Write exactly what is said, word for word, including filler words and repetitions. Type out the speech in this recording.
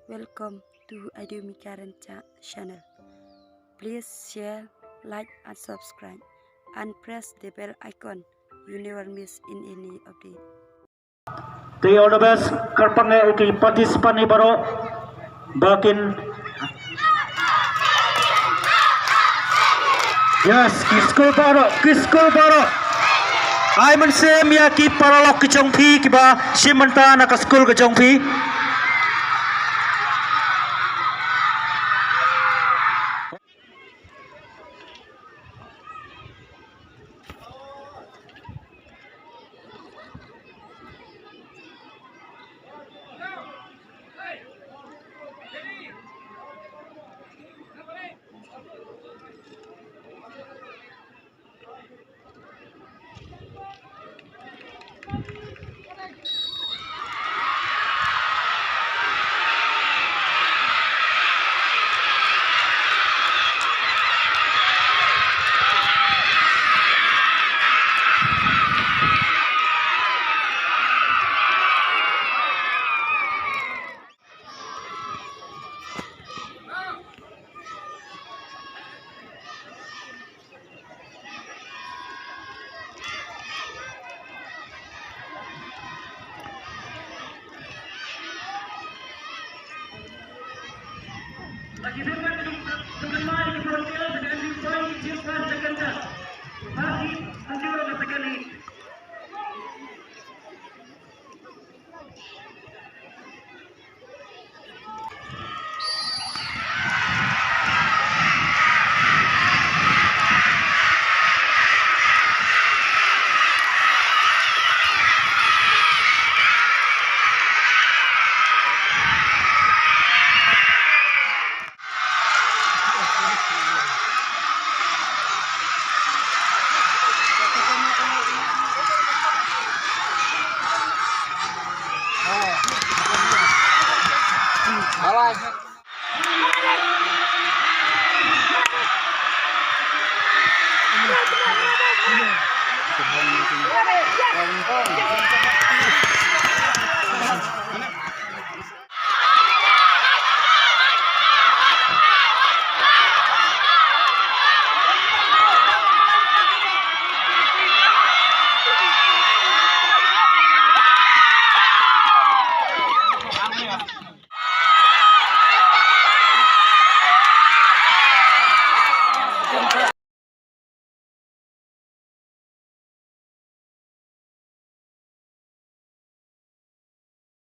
Welcome to Adio Mikaran Cha channel. Please share, like and subscribe and press the bell icon. You never miss in any update. Te all the best, kyrpang ïa ki participant baroh ba kin. Yes, ki skul baroh, ki skul baroh. Ai mynsiem ïa ki paralok ki jong phi kiba shim bynta na ka skul ka jong phi.